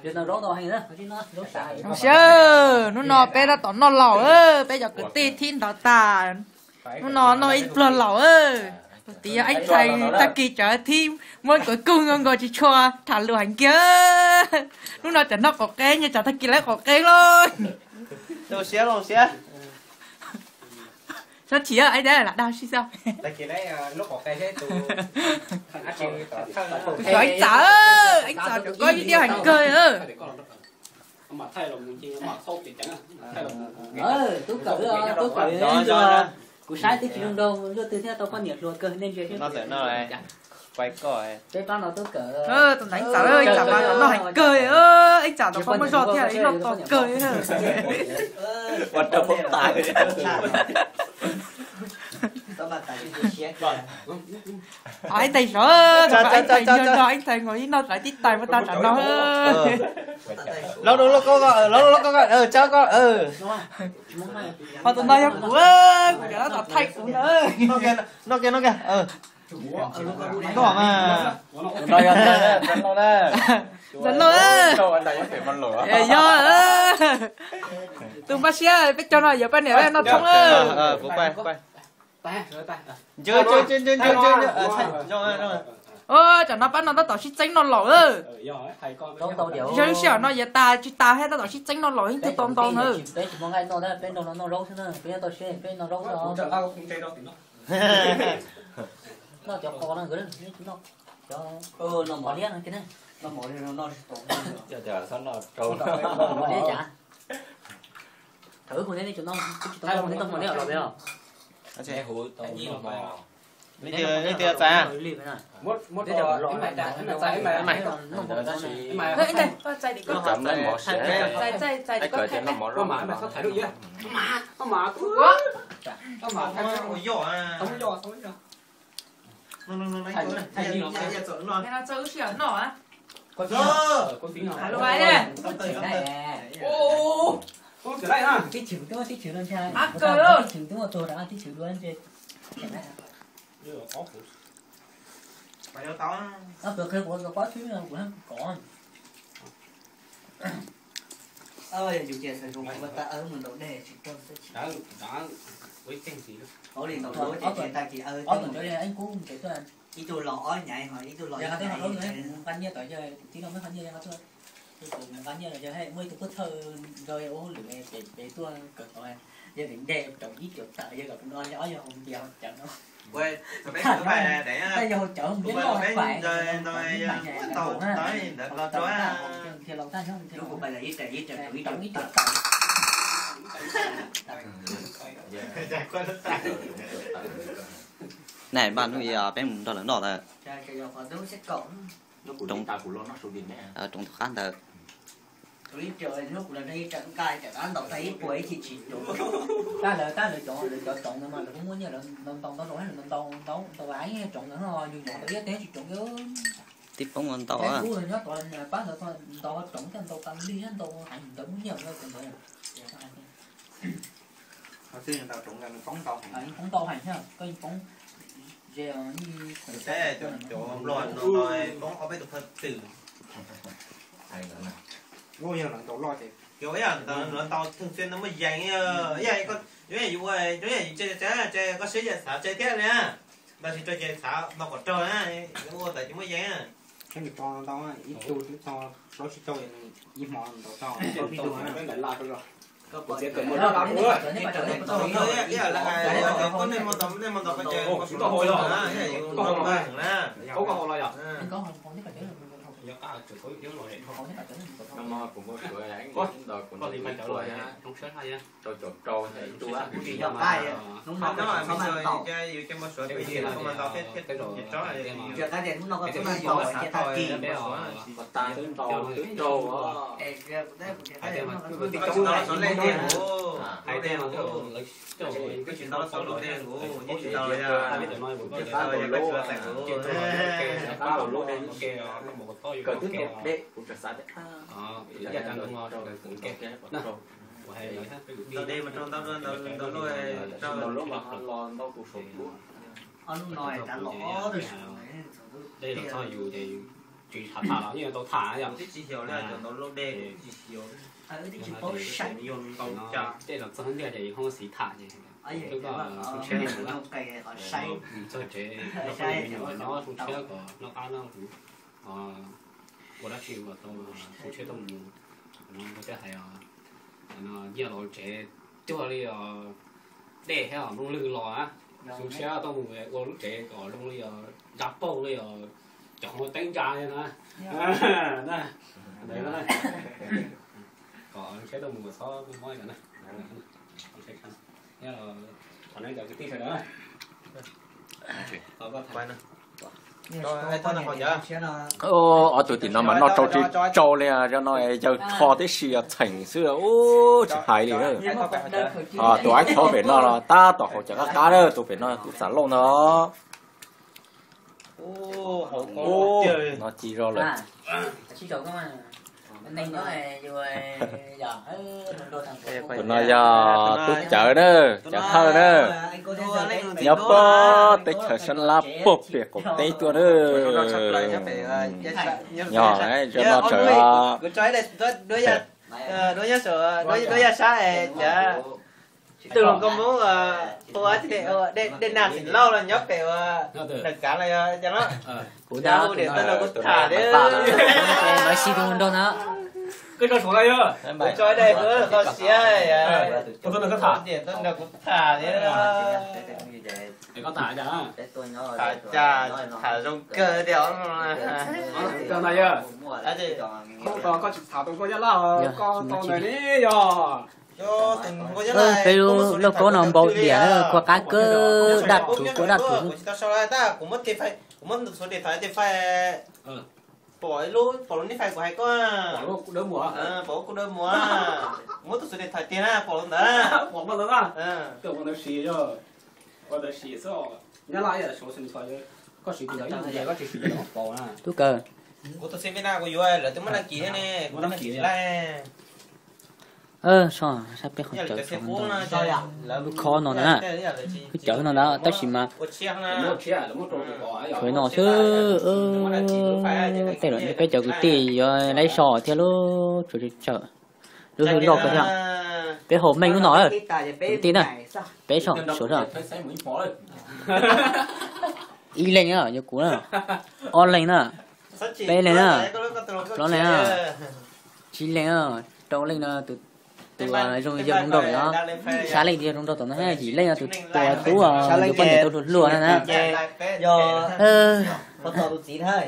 Zoo siab, hnub no peb tab tom noj laus, peb cov kwv tij thib nrov tas. Hnub no noj ib pluag laus. Tus tid yog Eeb Thais, tag kis cov thib muab kuv kuj nkaus nkaus tsis tshua tham lus heev kiag. Hnub no cov noj qaum qeb, nyias cov tag kis lawv qaum qeb lauj. Zoo siab, zoo siab. Sab chim, Eeb, lam dag sib xwb. Kuv xyov Eeb Txawm, Eeb Txawm cov koj ib tiag heev kawg. Tub Kawm, Tub Kawm, kuv saib twb tsis zoo nraug, luaj twg thiaj tau poj niam hluas kawg nej ntsia. Peb pab no Tub Kawm, tus ntawd Eeb Txawm, Eeb Txawm mas noj heev kawg, Eeb Txawm tus qhov muaj zog thiaj li noj tos kawg. Eeb Thais zov, Eeb Thais nyob no, Eeb Thais nkaus ib noj txawv tib tais mus tag tsam no. Lauj, lauj, lauj, koj, lauj, lauj, koj, tsab koj. Ho tus no yog kuv, kuv cov tab tom thaij kuv na. Noj kiag, noj kiag. Noj mas. Ntxawm Lauj, yog, tus npaj siab peb caug no yuav pab niam noj thoob. Tsam no pab no tab tom sib txeeb noj laus. Yog lub sij hawm no yuav tas tsis tas thiab tab tom sib txeeb noj laus ib tug tau ntau na. Noj cov qos no nkawd, noj cov mov liab no. Mov liab cas? Thaum wb hu neb, neb tsis noj, neb tau mov liab los peb os. Leej twg txais? Tib chwv tuaj, tib chwv luaj ntshe, tib chwv tuaj tuag rau tib chwv luaj ntshe. Ob tug qhia kuv rau pob xwb kuv kov. Yog yus ces xav zoo ua tau mus ntaus dej tsis raug xwb. Ua li ntau lub ces tag kis ob tug cov li kub ces tuaj ib tug los ob nyaiv ho ib tug los ib nyaiv. Nqa nyiaj tod yog tus tib no muab nqa nyiaj, nqa nyiaj los yog muaj ib tug pub thawj nrog ua hauj lwm ces pem tuaj kawm tod, yog vim nce rau ib cuam tawm yog kom kuv no ob yog hauv ntias hauv cawv no. Yog hauv cawv mus nyob noj pais ntawd los rau thiaj los tag nyob thiaj los ib cuam tawm. Naj npaj hnub ib peb mus nrog lawv noj ntawd. Roos tus qab ntawd. Tab lawv, tab lawv cov, lawv cov tsoov ntawd mas lawv kuj muaj nyiaj, lawv ntau ntau ntau, lawv muaj nyiaj lawv ntau ntau ntau ntau ntau ntau ntau. Tib poob ntau. Peb kub nyob tod pab ntawd ntau tsoov thiaj ntau tas li, ntau heev ntawd muaj nyiaj ntawd. Poob ntau heev, koj yeej poob ze. Cov nplog no poob ob peb tus phaj twm. Yog ntau loj ces, yog ib yam ntawd ntau thwj txhia no muaj yees, yog yus ua, yog yus tse tse koj siab yam xav tse thiab li, tab sis rau ces xav no kom raug na, ua ntawd ces muaj yees. Ntau ib tug twb txog plaub tsib caug, ib hmo ntau tau plaub tsib tug. Ntau dej mas rau ntau ntau lub, rau ntau lub mas los ntau tus saum duab. Ob lub no tav los ob tug saum. Dej los txog yus ces yus tsis tham tham los yeej tau tham yog. Tej los txog ntiag ces yus ho xiv tham ces twb koj txhua tshiab mus, txog tsev no txhua tshiab kom noj qab noj huv, ua dab tsi los tau txhua tshiab tuaj mus. No kuv thiaj hais nyiaj los tsev cuag li os dej thiab os nplooj lwj los na, txhua tshiab tuaj mus ua lub tsev kom zoo li os zaj pauj li os cov hauv teeb ntsa li na. Kom txhua tshiab tuaj mus txhob mob mob li na. Thov nej cov kwv tij sawv daws Ob tug tim no mas noj tsau tsis tsau li, no yawg rho tib si txheem xwb, ub tsis hais li na. Tus aib thaub pem no los tab tom haus cawv qab qab na, tus pem no tus xam lauj ntag. No ci zog lawm. Tus no yog tub cawv na, cawv thawj na, nyob puag teb chaws sab lab puag pem qaum teb tuaj na. Yog, zaum no tseem Twg hluas nkauj Hmoob hu dej nag xeem Lauj los nyob pem ua Nram Kav los yog cas los, kuv hu niam tau nrog kuv tham thiab. Kuv tso dej kuv qau siab, niam tau nrog kuv tham thiab. Tham cas, tham zoo kawg tiag. Koj tsis tham tus nkauj Nyab Laj, koj tau ntawd li yog. Peb lub lauj kaub no npau diam na, khua qab kawg, daj thuv kua daj thuv. Kuv tsis tau sau li tab, kuv muab tus xuv des thaiv tej fais pom ib lub, pom lub nij fais kuv hais koj, pom lub kuj dawb muag, kuv muab tus xuv des thaiv tiag na, pom lub ntawd. Tub kaw. Kuv tus xib vib na kuv yuav lawv twb muab đăng ký thiab ne, kuv đăng ký tsis laij. Sab peb qhov cawv lub khob no na, lub cawv no na, tab sis mas tshuav no xwb. Tej zaum peb cov kwv tij yuav laib so thiab lub tsuav tsawm lub hwj loj kawg thiab. Peb haus meej lub no, kwv tij na, peb so suav so. Ib leeg yuav kuv na, ob leeg na, peb leeg na, plaub leeg na, tsib leeg na, rau leej no. Tus zoo yawg zoo nraug no, xya leej yawg zoo nraug tom no, yim leej no tus tus tub, tus poj niam tau hluas hluas na.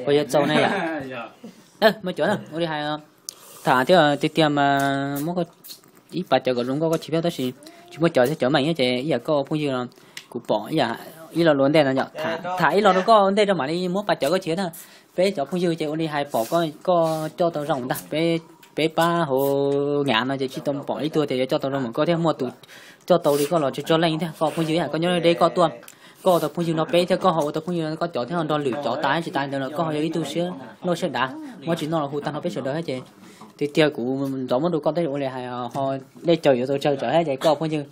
Puas yuav txaus ne yom? Muaj cov na ua li hais tham thiab tiag tiag mas muab ib pas cawv kom zoo nkauj koj tsis piab tab sis tsis muaj cawv thiab cov meem thiab ces ib yam koj ua phooj ywg no kuv pom ib yam ib lo lus ua ntej no yom, tham ib lo rau koj ua ntej rau mam li muab pas cawv koj tsis piab na. Peb cov phooj ywg ces ua li hais pom koj coj tau zoo ntag, peb pab hauv nyam no ces tsis tau pom ib tug tias yuav coj tau zoo mam koj thiab, muaj tus coj tau li koj los tsis txog leej thiab. Koj phooj ywg ib yam koj nyob deb koj tuaj, koj ua tau phooj ywg nrog peb thiab koj ho ua tau phooj ywg koj cov thiab ho nrog lwm cov tas tsis tas ntawd los koj ho yog ib tug siab loj siab dav, muab tsis noj los hu tag nrho peb sawv daws thiab ces tiag tiag kuv ntxov muab rau koj tab sis ua li hais ho dej cawv yuav tau tsawg tsawv thiab ces koj phooj ywg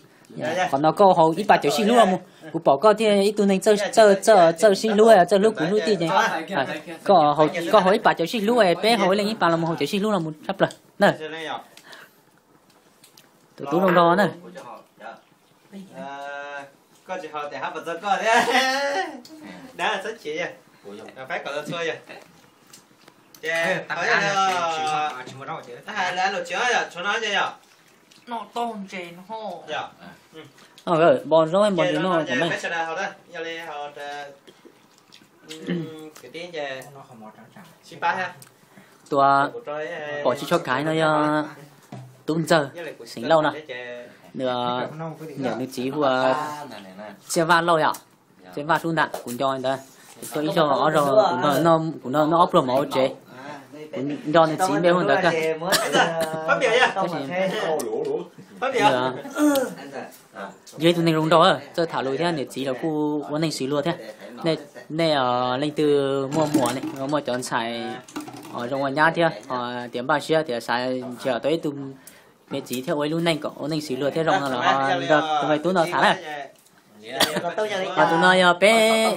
qhov no koj haus ib pas cawv sib hlub los mus, kuv pom koj thiaj ib tug neeg txawj txawj txawj sib hlub, txawj hlub kuv hlub tij ces koj haus ib pas cawv sib hlub, peb haus ib leeg ib pas los mus haus cawv sib hlub los mus tshaj plaws na. Tus tub zoo nraug na. Koj tsis haus tes hab pas txog koj thiab. Dab txhob chim, faib kom tau txhua yog. Ces hais lus tsis yog tshuav no yom. Npau zoo npau li no kom me. Tua pom tsis tshua kaiv no yog tub ntxawg xeem Lauj na. Nws niam nws txiv hu ua Txiaj Vaj Lauj yom. Txiaj Vaj Sub ntag kuv nco ntawd. Tuaj ib zaug ob zaug kuv nrog noj ob pluag mov ua tsev. Kuv nco nws txiv npe hu ntawd kawg. Yog ib tug neeg zoo nraug, txawj tham lus thiab niam txiv los kuj ua neej xws luag thiab. Nej leej twg muaj muam ne, muaj cov ntxhais zoo ua nyab thiab tias npaj siab tias xav nrhiav tau ib tug me txiv thiab ua ib lub neej kom ua neej xws luag thiab zoo no los nrog tus me tub no tham na. Ho tus no yog peb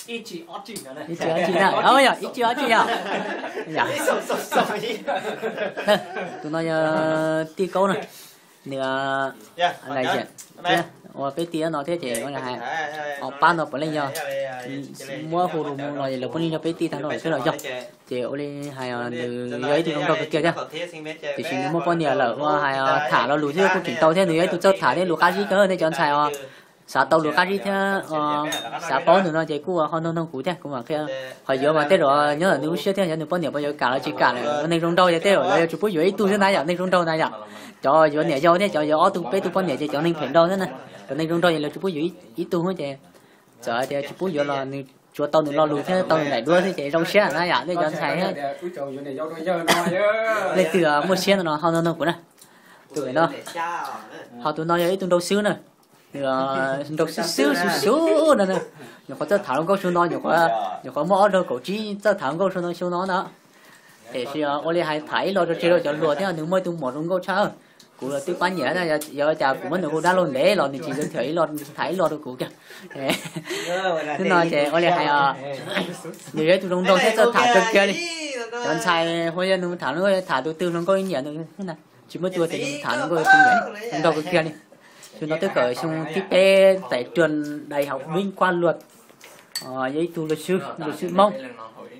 Ib tsis ob tsis na, yog ib tsis ob tsis yog. Tus no yog tij Kaub na, nws lais ziam thiab ua peb tij no thiab ces ua li hais, ob pab no puav leej yog muab hu los mus los lawv puav leej yog peb tij tag nrho lawm xwb los yog. Ces ua li hais nws yog ib tug zoo nraug kawg kiag thiab, tiam sis nws muaj poj niam lawm ua hais tham lo lus thiab kuj tseem tau thiab, nws yog ib tug txawj tham thiab lus qab zib kawg nej cov ntxhais os. Xav tau lus qab zib thiab xav paub nws no ces kuj ho nug nug kuv thiab kuv mam qhia. Qhov yuav mas tej zaum nyob ntawm nws lub siab thiab yog nws poj niam puas yuav kam los tsis kam lawm. Neeg zoo nraug ces tej zaum lawv yuav tsis pub yuav ib tug xwb na yom, neeg zoo nraug na yom. Cov yuav niam yau thiab cov yuav ob tug peb tug poj niam ces cov neeg phem nraug xwb na. Cov neeg zoo nraug ces lawv tsis pub yuav ib tug ces txawm tias tsis pub yuav los nws tsuas tau nws lo lus thiab tau nws daim duab xwb ces zoo siab na yom nej cov ntxhais thiab. Leej twg muaj siab no ho nug nug kuv na. Tus no, ho tus no yog ib tug nraug xwb na. Nws nraug xwb xwb xwb xwb no, nyuam qhuav txawj tham hluas nkauj xyoo no, nyuam qhuav muaj ob zaug kaum tsib txawj tham hluas nkauj xyoo no xyoo no na. Tiam sis ua li hais tham ib lo rau tseg rau cov hluas thiab nws muaj ib tug muam zoo nkauj tshaj. Kuv twb pab nyiam, yog cas kuv muab nws hu dab laug ntev los nws tsis yuav tham ib lo rau kuv kiag. Hnub no ces ua li hais, nws yog ib tug zoo nraug thiab txawj tham kawg kiag li. Cov ntxhais hu yog nws tham tham tus twg hluas nkauj nyiam nws, tsis muaj tus tias nws tham hluas nkauj tus nyiam, zoo nraug kawg kiag li. Xyoo no twb kawm xyoo thib peb tại trường đại học Vinh Quang Luật. Yog ib tug luật sư, luật sư Hmoob,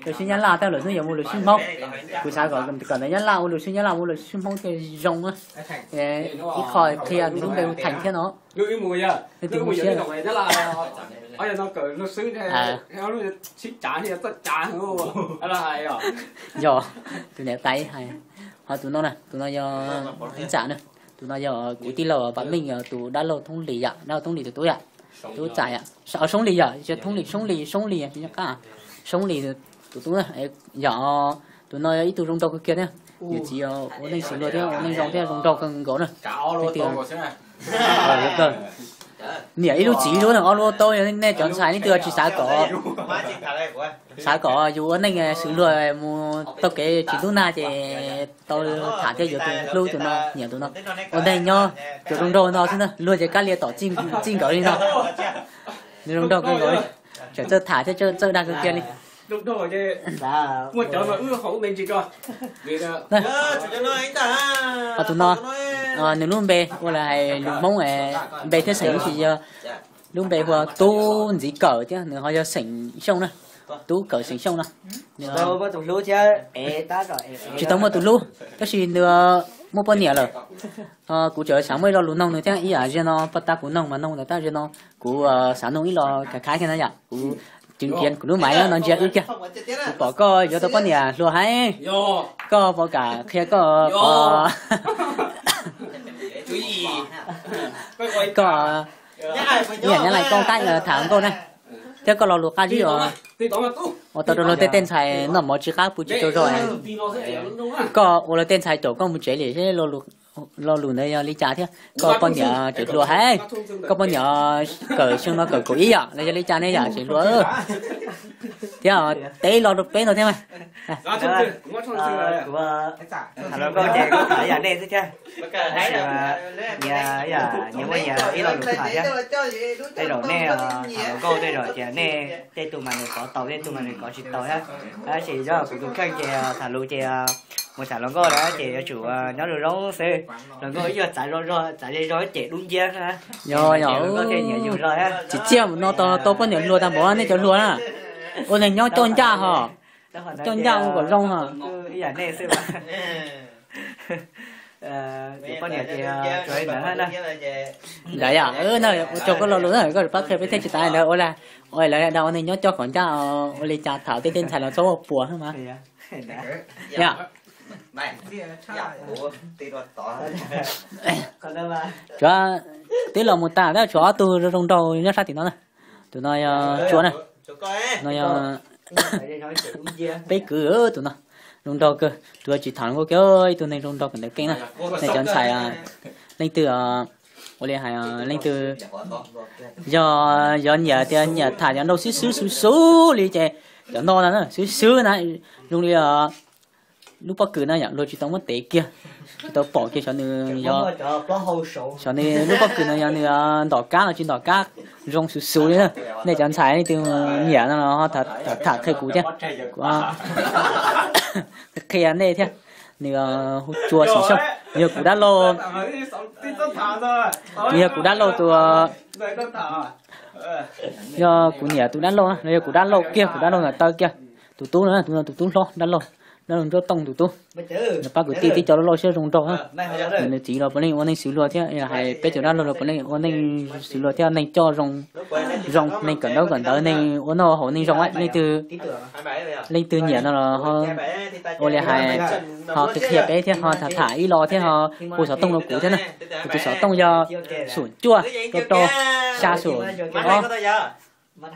luật sư Nyab Laj, tab lawm hnub yuav mus luật sư Hmoob. Kuv xav kom kom ntawm Nyab Laj ua luật sư Nyab Laj ua luật sư Hmoob thiaj zoo. Ib qho qhia nws lub npe hu Thành thiab no. Leej twg muaj siab. Yog, tus niam tais hais. Ho tus no na, tus no yog ib tsam na, tus no yog kuv tij laug Vam Meej, tus dab laug Thoob Lis yom, dab laug Thoob Lis tus tub yom, tub txais yom, Soob Lis yom, Thoob Lis, Soob Lis, Soob Lis, Soob Lis tus tub na, yog tus no yog ib tug zoo nraug kawg kiag thiab, nws txiv ua neej xws luag thiab ua neej zoo thiab zoo nraug kawg nkaus na. Leej twg niam ib lub txiv ib lub na, ob lub tau, yog nej cov ntxhais leej twg tsis xav kom, xav kom yus ua neej xws luag mus taug kev tsis ntub nag ces tau tham thiab yuav tus hlub tus no nyiam tus no. Ua neej nyob tsuas zoo nraug no xwb na, luag ces kab lia tom txij nkawm li no. Nws zoo nraug kawg nkaus li, tseem txawj tham thiab txawj dag kawg kiag li. Ho tus no, nws lub npe ua li hais lus Hmoob, npe thiab xeem tsis yog, lub npe hu ua Tub Ntxiv Kawm thiab nws ho yog xeem Xyooj na, Tub Kawm xeem Xyooj no. Tsis tau muaj tus hlub, tab sis nws muaj poj niam lawm. Kuv tseem xav muaj ib lo lus noog nws thiab, ib yam ziag no poj tab kuv noog mas noog ntawd, tab ziag no kuv xav noog ib lo khav khav thiab na yom, kuv tseem ntsia kuv lub maiv no ntsia wb kiag. Kuv pom koj yuav tau poj niam hluas heev, koj puas kam qhia koj, koj ib yam Nyab Laj koj qab tham nkauj na, thiab koj lo lus qab zib uas tau rau luag tej tej ntxhais noj mov tsis qab pw tsis tsaug zog. Koj ua luag tej ntxhais caum koj mus tsev li seb lo lus ntawd yog li cas thiab koj poj niam tseem hluas heev, koj poj niam kawm xyoo no kawm kaum ib yom los yog li cas ne yom tseem hluas. Thiab teb lo rau peb no thiab mas. Kuv tham hluas nkauj ces kuv tham ib yam nej xwb thiab. Tab sis mas nyias, nyias muaj nyias ib lo lus tham thiab. Tej zaum nej tham hluas nkauj tej zaum tias nej tej tus mas nws kov tau, tej tus mas nws kov tsis tau thiab. Tab sis yog kuv tus kheej ces tham lus ces mus tham hluas nkauj na ces yuav tsum nyob zoo zoo xwb. Hluas nkauj ib yam txav zog, txav zog ces dub nciab na. Yog, yog, nkauj thiaj nyiam yus zog thiab. Tsis txiaj mus no tau tau poj niam hluas tag npaum nej cov hluas na. Ua neeg nyob coj ncaj ho, coj ncaj ua kom zoo ho. Ib yam nej xwb. Tus poj niam ces tsuas li ntawd na. Ntawd yom, ua tsaug koj lo lus na, koj pab qhia peb thiaj tsis tas li ntawd ua li. Ua li lawv dag ua neeg nyob coj kom ncaj, ua li cas tham tej tej ntxhais los txhob ua puas mas. Yom. Tsuav twb los mus tas tab tshuav ob tug zoo nraug nyob sab tim no na. Tus no yog Tsua na, no yog peb kwv tus no, zoo nraug kawg, tsuav tsis tham nkauj kiag, ib tug neeg zoo nraug kawg ntawd keej na. Nej cov ntxhais leej twg ua li hais leej twg yog, yog nyiam tias nyiam tham cov nraug xwb xwb xwb xwb li ces cov no na xwb xwb na, zoo li Lub pob kws no yom, luag tsis tau muab tev kiag, tsis tau pom kiag xyov nws yog, xyov nws lub pob kws no yog nws ntom kab los tsis ntom kab, zoo xus xus li na. Nej cov ntxhais leej twg nyiam no los tham qhia kuv thiab, kuv qhia nej thiab. Nws hu Tsua Xim Xyooj, yog kuv dab laug, yog kuv dab laug tus, yog kuv niam tus dab laug na, yog kuv dab laug kiag, kuv dab laug ntawm taw kiag, tus tub no, tus no tus tub hlob dab laug, dab laug Ntsuab Tooj tus tub. Nws pab kwv tij tib co loj loj siab zoo nraug na. Nws txiv los puav leej ua neej xws luag thiab, hais peb cov dab laug los puav leej ua neej xws luag thiab, neeg coj zoo, zoo neeg kawm ntaub kawm ntawv, neeg ua noj haus neeg zoo, leej twg, leej twg nyiam no los ua li hais, ho qhia qhia peb thiab, ho tham tham ib los thiab, ho hu xov tooj rau kuv thiab na. Kuv tus xov tooj yog xoom cuaj rau rau xya xoom ob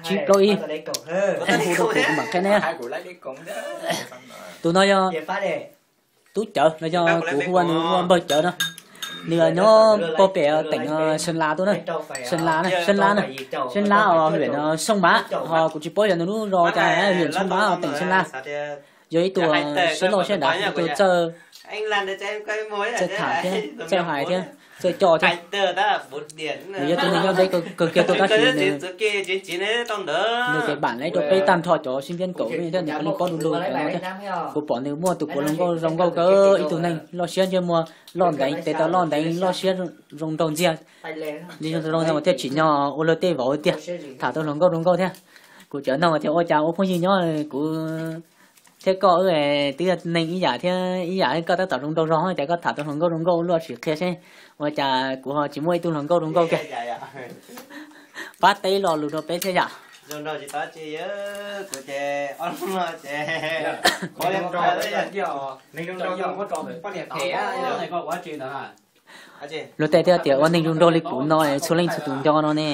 tsib plaub ib. Hu rau kuv, kuv mam qhia nej. Tus no yog Tub Cawv, no yog kuv hu ua nws ua npawg Cawv no. Nws nyob pog pem teem Sơn La tuaj na, Sơn La na, Sơn La na, Sơn La os, huyện Sông Mã, ho kuv tsis paub yog nws lub zos cas, huyện Sông Mã os, teem Sơn La. Yog ib tug siab loj siab dav, ib tug txawj, txawj tham thiab, txawj hais thiab, txawj coj thiab. Nws yog tus neeg nyob deb kawg kiag tuaj tab sis nws, nws ces bản lawv rau peb tag nrho cov sinh viên cov thiab, nws puav leej paub du lug cov no thiab. Kuv pom nws muaj tus puav hluas nkauj zoo nkauj kawg, ib tug neeg loj siab ntsej muag loj nteev, tes taw loj nteev, loj siab zoo nraug ntxiag li zoo thiab, tsim nyog ua luag tej vauv tiag, tham tau hluas nkauj zoo nkauj thiab. Kuv cov no tias ua cas ua phooj ywg nyob kuv thiab koj wb twb yog neeg ib yam thiab ib yam, koj tab tom zoo nraug zog ces koj tham tau hluas nkauj zoo nkauj luaj, sim qhia seb ua cas kuv ho tsis muaj ib tug hluas nkauj zoo nkauj kiag. Pab teb lo lus rau peb thiab yom. Luag tej thiaj tias ua neeg zoo nraug li kuv no txhua leej txhua tus nco no ne.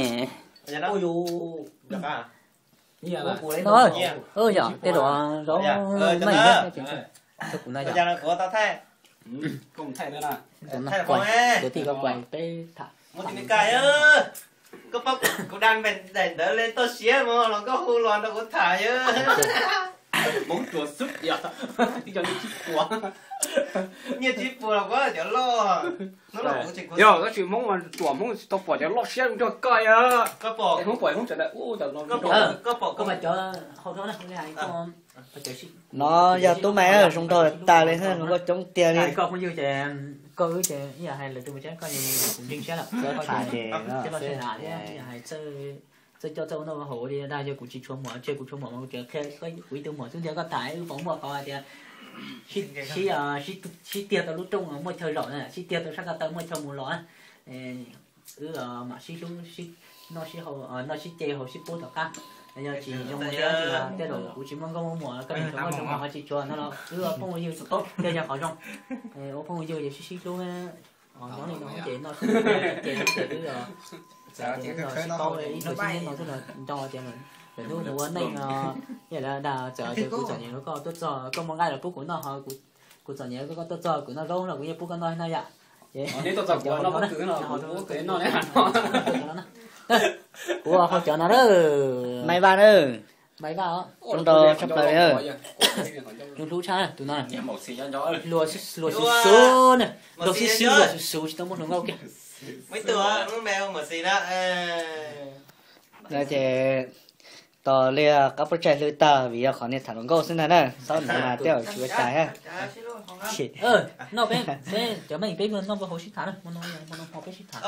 Yog tej zaum zaub meej thiab, kuv no yog, kuv no kuv, kuv tij kuv kuv peb tham. Kuv dag daim ntawd li toj siab mas los koj hu los nrog kuv tham. Hmoob ruam xwb yog, twb yog nyiaj tsib puas, nyiaj tsib puas los kuv cov loj. Yog tab sis Hmoob ruam, Hmoob tsis tau pom cov loj siab nrog koj yog. Hmoob pom Hmoob cov ntawd ub, cov loj, koj pom koj mas cov hau no, no yog tub mais zoo nraug tas li, hluas nkauj coob tiag li. Koj phooj ywg ces, koj wb ces ib yam hais lawv tus mas koj kuv ntseeg siab lawm, koj tham ces koj xav thiab, ib yam hais txawj coj txawj ua noj ua haus li dag, yog kuv tsis tshua muaj, tsis kuv tshua muaj mas kuv tseem qhia kuv ib tug muam xub ntiag koj tham, wb puas muaj qhov tias sib, sib tiag tau lub rooj muaj chaw zaum na, sib tiag tau sab ko taw muaj chaw mus los na. Wb mam sib hlub, noj sib haus, noj sib ce haus sib pub tom qab. Yog tsis zoo li tej zaum kuv tsis muaj nkauj muaj muam, koj tsis muaj nkauj muaj muam ho tsis tshua no los wb ua phooj ua ywg thiaj yog qhov zoo. Ua phooj ua ywg ces sib sib hlub, nyob li no ces noj sib ce ces wb txawm tias wb sib paub ib tug sib nyiam no xwb los nco tias lawm hnub nws ua neej no, yog lawv dag txawm tias kuv txom nyem los koj tuaj txog, koj muaj nqaij los pub kuv noj ho kuv txom nyem koj tuaj txog kuv noj zaub los kuv yeej pub koj noj no yom. Kuv ua hau cov no na. Maiv Vaj na. Maiv Vaj os. Zoo nraug tshaj plaws li. Zoo hlub tshaj tus no. Hluas xwb xwb na. Nraug xwb xwb, hluas xwb xwb, tsis tau muaj hluas nkauj kiag. Ces tos li qab pub tsaig hlwb tag vim yog qhov niag tham hluas nkauj xwb ntag na, txhob ntawd mas tej zaum tsis ua cas thiab. Noj peb, peb cov me peb noj hauv sib tham na, hmo no peb sib tham.